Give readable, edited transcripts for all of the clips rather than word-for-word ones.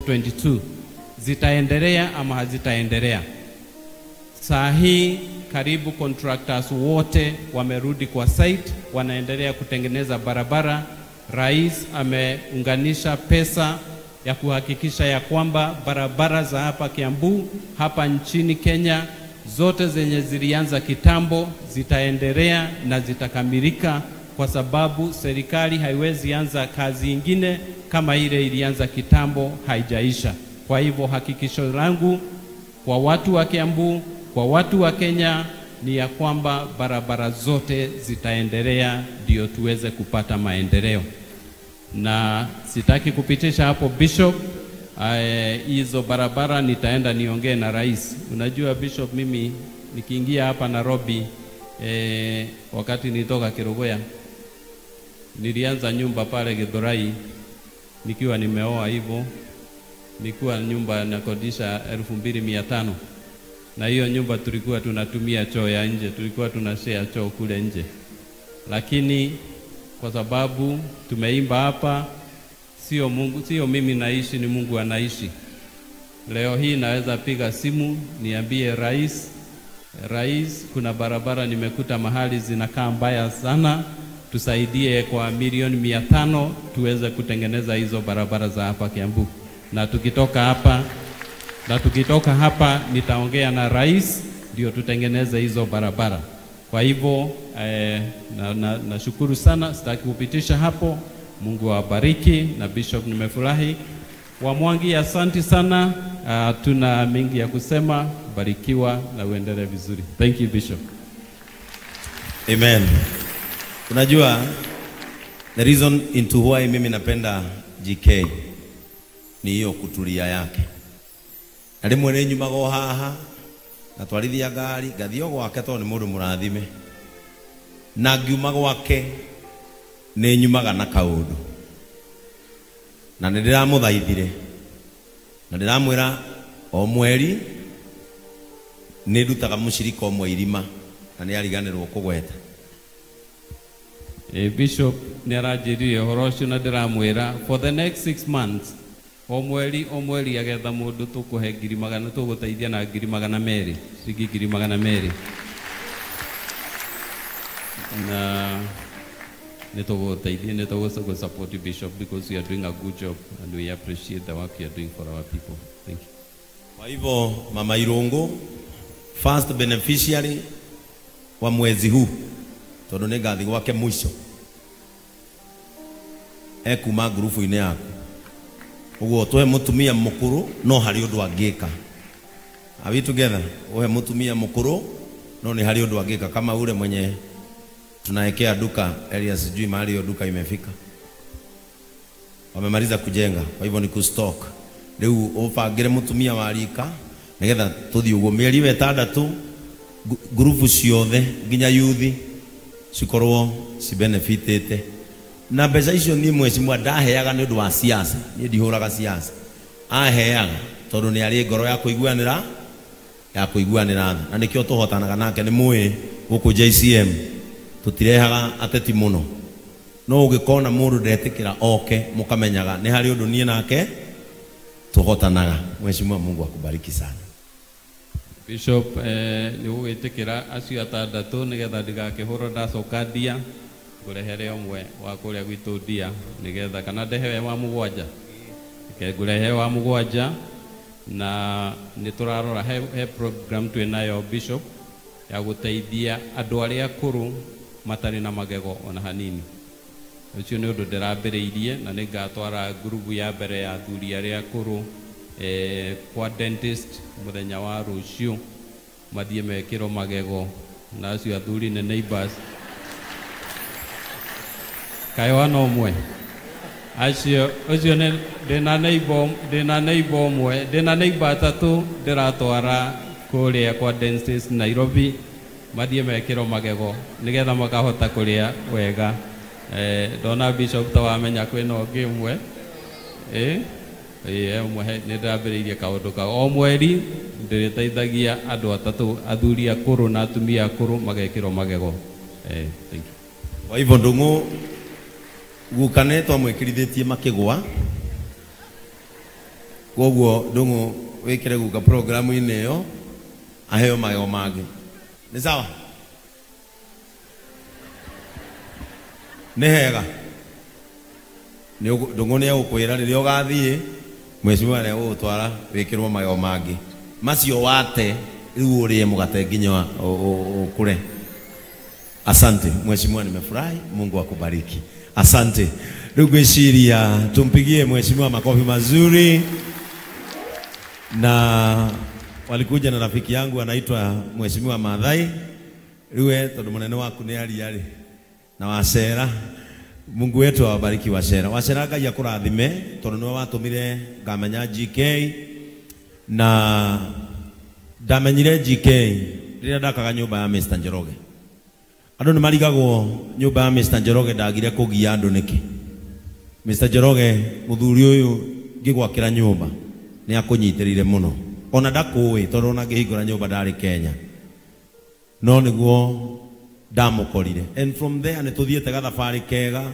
22 zitaendelea ama hazitaendelea. Saa hii karibu contractors wote wamerudi kwa site, wanaendelea kutengeneza barabara. Rais ameunganisha pesa ya kuhakikisha ya kwamba barabara za hapa Kiambu, hapa nchini Kenya, zote zenye zilianza kitambo zitaendelea na zitakamilika, kwa sababu serikali haiwezi anza kazi ingine kama ile ilianza kitambo haijaisha. Kwa hivyo hakikisho langu kwa watu wa Kiambu, kwa watu wa Kenya ni ya kwamba barabara zote zitaendelea ndio tuweze kupata maendeleo. Na sitaki kupitisha hapo Bishop, hizo barabara nitaenda niongee na rais. Unajua Bishop, mimi nikiingia hapa Nairobi, wakati nitoka Kerugoya, nilianza nyumba pale Githurai nikiwa nimeoa hivyo, nilikuwa nyumba nakodisha 2500, na hiyo nyumba tulikuwa tunatumia choo ya nje, tulikuwa tunashare choo kule nje. Lakini kwa sababu tumeimba hapa, sio Mungu, sio mimi naishi, ni Mungu anaishi. Leo hii naweza piga simu niambie rais, rais, kuna barabara nimekuta mahali zinakaa mbaya sana, tusaidie kwa milioni 500 tuweze kutengeneza hizo barabara za hapa Kiambu. Na tukitoka hapa nitaongea na rais ndio tutengeneze hizo barabara. Kwa hivyo nashukuru sana, sitaki kupitisha hapo. Mungu awabariki. Na Bishop nimefurahi. Wamwangi, asante sana. Tuna mengi ya kusema. Barikiwa na uendelee vizuri. Thank you Bishop. Amen. Unajua the reason into why mimi napenda GK ni hiyo kutulia yake. Na rimwe nĩ nyumaga o haha na twarithia ngari ngathiĩ o gwake tondũ nĩ mũndũ mũrathime, na ngiuma gwake nĩ nyumaga na kaũndũ, na nĩ ndĩramũthaithire na ndĩramwĩra o mweri nĩ ndutaga mũcirika ũmwe irima, na nĩ ariganĩrwo kũgweta. Bishop nĩ aranjĩrire ũhoro ũcio na ndĩramwĩra for the next 6 months o mweri agetha mũndũ tũkũhe 100,000, tũgũteithia na 200,000, ciringi 200,000, na nĩ tũgũteithia, nĩ tũgũ support Bishop because you are doing a good job and we appreciate the work you are doing for our people. Thank you. Kwa hivyo Mama Irungu, first beneficiary wa mwezi huu, tondũ nĩ ngathi gwake mwisho, ekuma ngurubu-inĩ yaku. Uguo tuhe mutumia mukuru no hari undu angika. Are we together? Uhe mutumia mukuru no ni hari undu angika, kama ule mwenye tunaekea duka area, sijui mahali hiyo duka imefika, wamemaliza kujenga, kwa hivyo ni kustock. Riu ubangire mutumia wa rika nigetha tuthi uguo mieri we 6 ngurubu ciothe nginya yuthi cikorwo cibenefitite. Na mbeca icio niĩ mheshimiwa ndaheaga nĩ ũndũ wa siasa, niĩ ndihũraga siasa, aheaga tondũ nĩ arĩ ngoro ya kũiguanĩra, ya kũiguanĩra tha, na nĩkĩo tũhotanaga nake. Nĩ mũĩ gũkũ JCM tũtirehaga ateti mũno, no ũngĩkona mũndũ ndetĩkĩra oke, mũkamenyaga nĩ harĩ ũndũ niĩ nake tũhotanaga. Mheshimiwa, Mungu akubariki sana. Bishop, nĩ ũgwĩtĩkĩra acio 6 nĩgetha ndigakĩhũrwo ndacoka ndia, ngũrehere ũmwe wa kũrĩa gwitũ ndia nĩgetha, kana ndehe wa 7, ngũrehe wa 7. Na nĩ tũrarora he program twĩ nayo Bishop ya gũteithia andũ arĩa akũrũ matarĩ na magego ona hanini. Ũcio nĩ ũndũ ndĩrambĩrĩirie, na nĩ ngatwara ngurubu ya mbere ya athuri arĩa akũrũ kwa dentist mũthenya wa rũciũ, mathiĩ mekĩrwo magego, na acio athuri nĩ neighbors. Kaĩ wana ũmwe acio, ũcio nĩ ndĩna neighbor, ndĩna neighbor ũmwe, ndĩna neighbor 3 ndĩratwara kũrĩa kwa dentist Nairobi, mathiĩ mekĩrwo magego nĩgetha makahota kũrĩa wega. Ndona Bishop ta wamenya kwĩna ũngĩ ũmwe, ũmwe nĩ ndĩrambĩrĩirie kaũndũ kau. O mweri ndĩrĩteithagia andũ 3, athuri akũrũ na atumia akũrũ magekĩrwo magego. Thank you. Kwa hivyo Ndung'u guka nĩ twamwĩkĩrithĩtie makĩgwa, Koguo Ndung'u wikire guka programu-inĩ ĩyo aheo magego mangĩ. Nĩ sawa? Nĩ hega. Ndung'u nĩ egũkwĩra rĩrĩa ũgathiĩ mheshimiwa nĩ egũgũtwara wĩkĩrwo magego mangĩ macio wate rĩu ũrĩe mũgate nginya ũkũre. Asante mheshimiwa, nimefurahi. Mungu akubariki. Asante. Rĩu ngwĩciria tumpigie mheshimiwa makofi mazuri. Na walikuja na rafiki yangu anaitwa mheshimiwa Maathai. Rĩu tondu munene waku nĩ aria rĩ na wacera. Mungu wetu awabariki wacera. Wacera Ngai akũrathime tondu nĩwe watũmire ngamenya GK na ndamenyire GK rĩrĩa ndakaga nyũmba ya Mr. Njoroge. Andũ nĩ marigagwo nyũmba ya Mr. Njoroge ndagire kũgia andũ nĩkĩ. Mr. Njoroge mũthuri ũyũ ngĩgwakĩra nyũmba nĩ akũnyitĩrĩire mũno. Ona ndakũĩ tondũ ona ngĩhingũra nyũmba ndarĩ Kenya. No nĩguo ndamukorire. And from there nĩ tũthiĩte gathabarĩ kega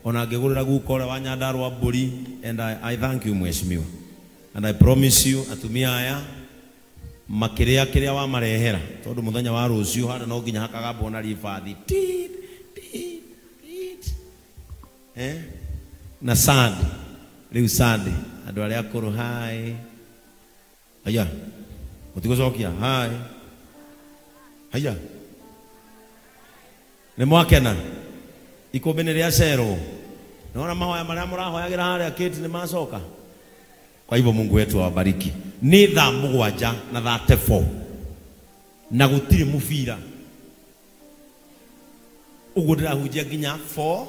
ona ngĩgũrĩra guka ũrĩa wa Nyandarua mbũri. And I thank you mheshimiwa. And I promise you atumia aya makĩrĩa kĩrĩa wamarehera tondu muthenya wa rũciũ harĩa no nginya hakagambwo na ribathi tit tit tit na sad rĩu sad andũ arĩa akũrũ hai haya mũtigũcokia hai haya nĩ mwakena ikũmbĩ nĩ rĩacerwo nĩwona mahoya marĩa mũrahoyagĩra harĩa kĩti nĩ macoka. Kwa hivyo Mungu wetu awabariki. Ni thaa 7 na 34 na gũtirĩ mũbira ũguo ndĩrahunjia nginya 4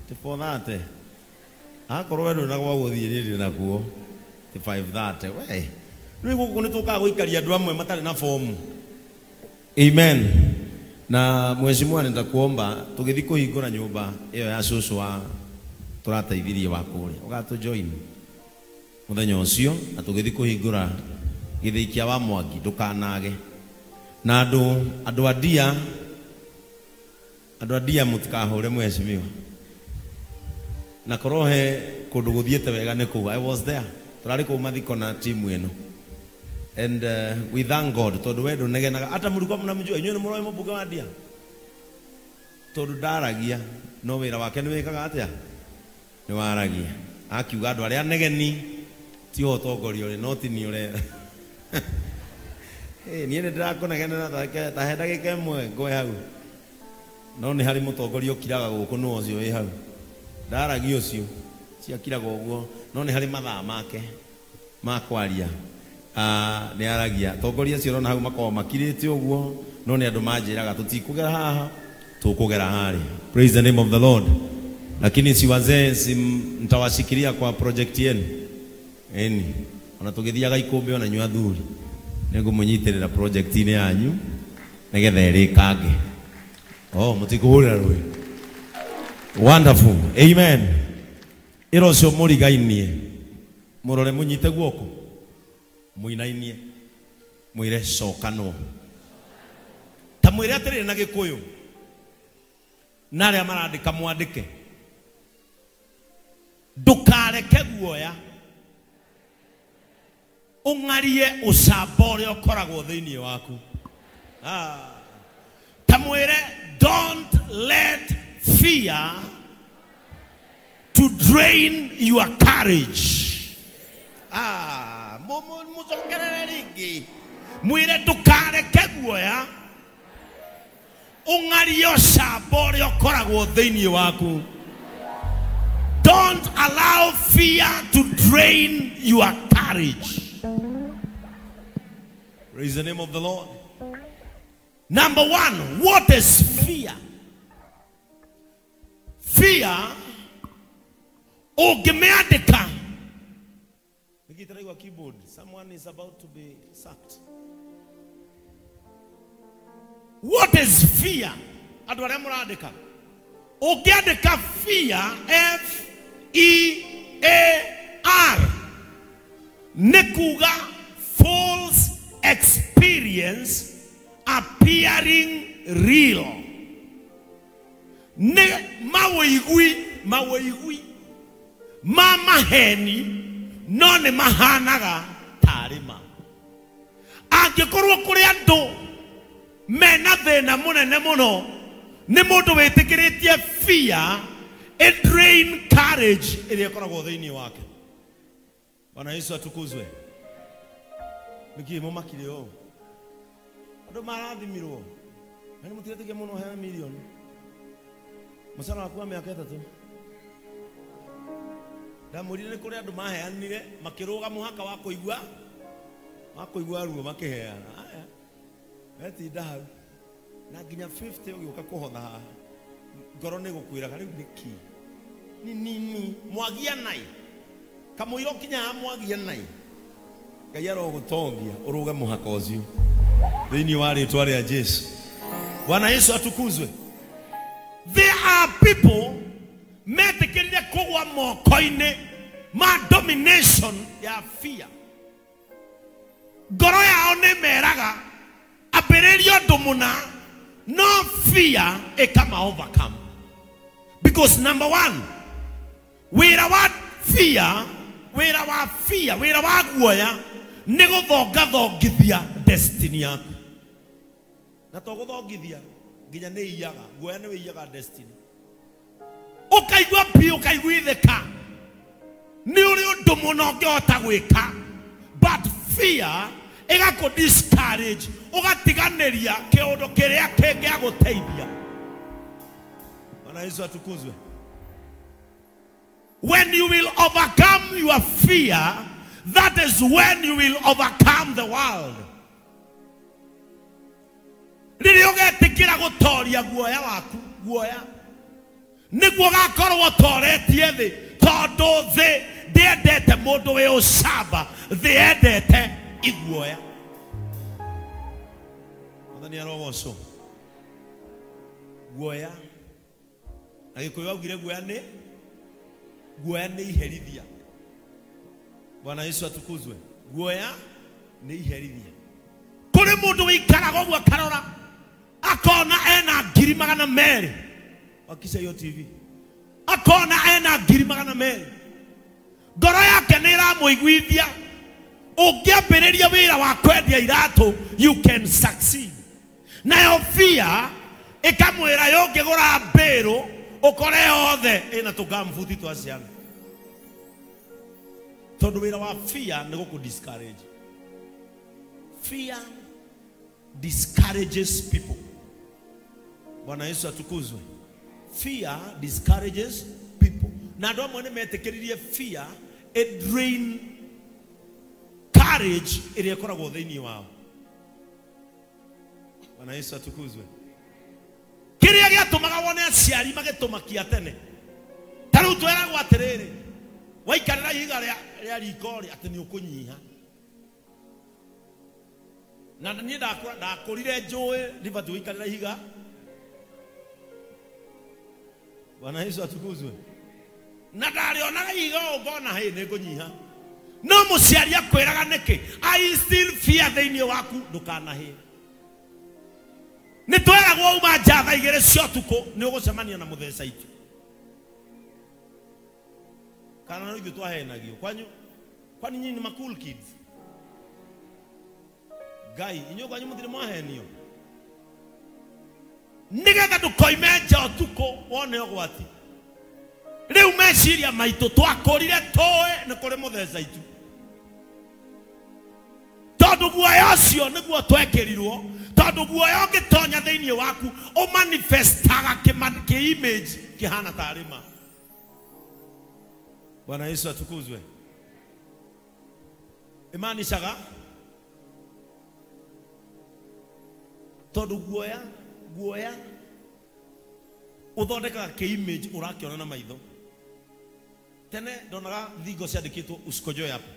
ti 4:30 akorwo we ndũrĩ na gwa gũthiĩ niĩ ndĩ nakuo ti 5:30 we rĩu gũkũ nĩ tũkaga gũikaria andũ amwe matarĩ na fomu. Amen. Na mheshimiwa nitakuomba tũgĩthiĩ kũhingũra nyũmba ĩyo ya cũcũ wa tũrateithirie wa kũrĩa ũgatũ join mũthenya ũcio na tũgĩthiĩ kũhingũra gĩthĩi kĩa wa Mwangi ndũkanage. Na andũ a ndia mũtikahũre mheshimiwa na korwo he kũndũ gũthiĩte wega nĩ kũu. I was there, tũrarĩ kũu mathiko na timu ĩno. And we thank God tondũ we ndũnegenaga ata mũrukwa mũnamjua inyuĩ nĩ mũroĩ mũmbunge wa ndia tondũ ndaragia no wĩra wake nĩ wĩkaga atĩa nĩ waragia akiuga andũ arĩa negeni ti ho ũtongoria ũrĩ no ti niĩ ũrera. Niĩ nĩ ndĩrakũnegenera ta he ndagĩka ĩmwe ngwe hau no nĩ harĩ mũtongoria ũkiraga gũkũ nũ ũcio wĩ hau ndaragia ũcio ciakiraga ũguo no nĩ harĩ mathaa make ma kwaria nĩ aragia tongoria acio ũrona hau makoragwo makirĩte ũguo no nĩ andũ manjĩraga tũtikũgera haha tũkũgera harĩa. Praise the name of the Lord. Lakini si wazee si mtawashikilia kwa project yenu. Eni ona tũgĩthiaga ikũmbĩ ona inyuĩ athuri nĩngũmũnyitĩrĩra project-inĩ yanyu nĩgetha ĩrĩkange. Oh, mũtikũhũrĩra rũĩ. Wonderful. Amen. Ĩra ũcio mũrigainie mũrore mũnyite guoko mũinainie mwĩre cokanwo ta mwĩre atĩrĩrĩ na Gĩkũyũ na arĩa marandĩka mwandĩke ndũkareke guoya ũng'arie ũcamba ũrĩa ũkoragwo thĩinĩ waku. Ta mwĩre don't let fear to drain your courage. Mũcokerere rĩngĩ mwĩre ndũkareke guoya ũng'arie ũcamba ũrĩa ũkoragwo thĩinĩ waku. Don't allow fear to drain your courage. Praise the name of the Lord. Number one, what is fear? Fear, ũngĩmĩandĩka keyboard, someone is about to be sacked. What is fear? Andũ arĩa mũrandĩka ũngĩandĩka fear, F E A R, nĩ kuga false experience appearing real. Nĩ maũigui Ma maheni no nĩ mahanaga tarĩ ma. Angĩkorwo kũrĩ andũ mena thĩna mũnene mũno nĩ mũndũ wĩtĩkĩrĩtie fear a drain courage ĩrĩa ĩkoragwo thĩinĩ wake. Bwana Yesu atukuzwe. Nĩkĩ mũmakire ũũ? Andũ marathimirwo na nĩ mũtiretĩkia mũno hena milioni mũcara waku wa mĩaka 3. Ndamwĩrire nĩ kũrĩ andũ maheanire makĩrũga mũhaka wa kũigua ruo makĩheana. Aya metinda hau na nginya 50 ũgĩũka kũhotha haha ngoro nĩ gũkwĩraga rĩu nĩkĩ ni nini mwagia nai kamũira ũkinya haha mwagia nai Ngai arogũtongia ũrũge mũhaka ũcio thĩinĩ wa rĩtwa rĩa Jesu. Bwana Yesu atukuzwe. There are people metĩkĩrire kũgwa moko-inĩ ma domination ya fear. Ngoro yao nĩ meraga ambĩrĩria ũndũ mũna, no fear ĩkama overcome. Because number one, wĩra wa fear, wĩra wa fear, wĩra wa guoya nĩ gũthongathongithia destiny yaku. Na to gũthongithia nginya nĩ iyaga, guoya nĩ wĩiyaga destiny. Ũkaigua biũ, ũkaiguithĩka nĩ ũrĩ ũndũ mũno ũngĩhota gwĩka, but fear ĩgakũ discourage, ũgatiganĩria kĩũndũ kĩrĩa kĩngĩagũteithia. Bwana Yesu atukuzwe. When you will overcome your fear, that is when you will overcome the world. Rĩrĩa ũgetĩkĩra gũtoria guoya waku, guoya nĩguo ũgakorwo ũtoretie thĩ, tondũ thĩ ndĩendete mũndũ wĩ ũcamba, thĩ yendete iguoya. Mwathani arogocwo. Guoya na Gĩkũyũ augire guoya nĩ iherithia. Bwana Yesu atukuzwe. Guoya nĩ iherithia. Kũrĩ mũndũ wĩikaraga ũguo akarora akona ena 200,000 wakisha hiyo TV, akona ena 200,000, ngoro yake nĩ ĩramũiguithia ũngĩambĩrĩria wĩra wa kwendia iratũ you can succeed. Nayo fear ĩkamwĩra yũngĩgũra mbĩrũ ũkore yothe ĩna tũgambuti twa ciana. Tondũ wĩra wa fear nĩ gũkũ discourage. Fear discourages people. Bwana Yesu atukuzwe. Fear discourages people. Na andũ amwe nĩ metĩkĩririe fear a drain courage ĩrĩa ĩkoragwo thĩinĩ wao. Bwana Yesu atukuzwe. Kĩrĩa gĩatũmaga wone aciari magĩtũmakia tene, ta rĩu tweragwo atĩrĩrĩ, waikarĩra ihiga rĩa riko rĩ atĩ nĩ ũkũnyiha. Na niĩ ndakũrire njũĩ ndibatiĩ gũikarĩra ihiga. Bwana Yesu atukuzwe. Na ndarĩonaga ihiga ũũ ngona hĩ nĩ ngũnyiha. No mũciari akwĩraga nĩkĩ? I still fear thĩinĩ waku ndũkanahĩe. Nĩ tweragwo uma nja thaa 2 cia ũtukũ nĩ ũgũcemania na mũtheca itu. Kana no ithuĩ twahenagio. Kwanyu, kwani nyinyi ni ma cool kids? Ngai, inyuĩ kwanyu mũtirĩ mwahenio? Nĩgetha ndũkoime nja ũtukũ wone ũgwati. Rĩu meciria maitũ twakũrire tũĩ nĩ kũrĩ mũtheca itu. Tondũ guoya ũcio nĩguo twekĩrirwo, tondũ guoya ũngĩtonya thĩinĩ waku ũmanifestaga kĩ image kĩhana tarĩ ma. Bwana Yesu atukuzwe. Ĩmaanishaga tondũ guoya ũthondekaga kĩ image ũrakĩona na maitho. Tene ndonaga thingo ciandĩkĩtwo usikojoe hapo,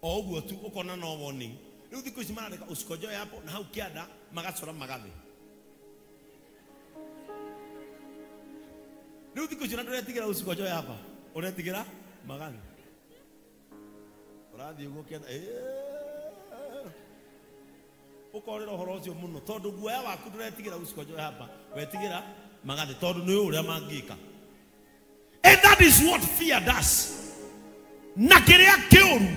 o ũguo tu ũkona no warning. Rĩu thikũ ici marandĩka usikojoe hapo na hau kĩanda magacora magathĩ. Rĩu thikũ ici na ndũretigĩra usikojoe hapa, ũretigĩra magathĩ. Ũrathiĩ ũguo kĩanda ũkorĩra ũhoro ũcio mũno, tondũ guoya waku ndũretigĩra usikojoe hapa, wetigĩra magathĩ, tondũ nĩ ũrĩa mangĩka. And That is what fear does. Na kĩrĩa kĩũru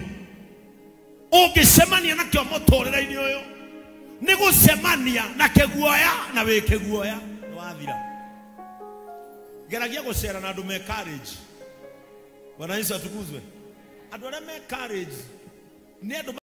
ũngĩcemania nakĩo mũtũrĩre-inĩ ũyũ nĩ gũcemania na kĩguoya, na wĩ kĩguoya nĩ wathira. Geragia gũcera na andũ me courage. Bwana Yesu atukuzwe. Andũ arĩa me courage nĩ andũ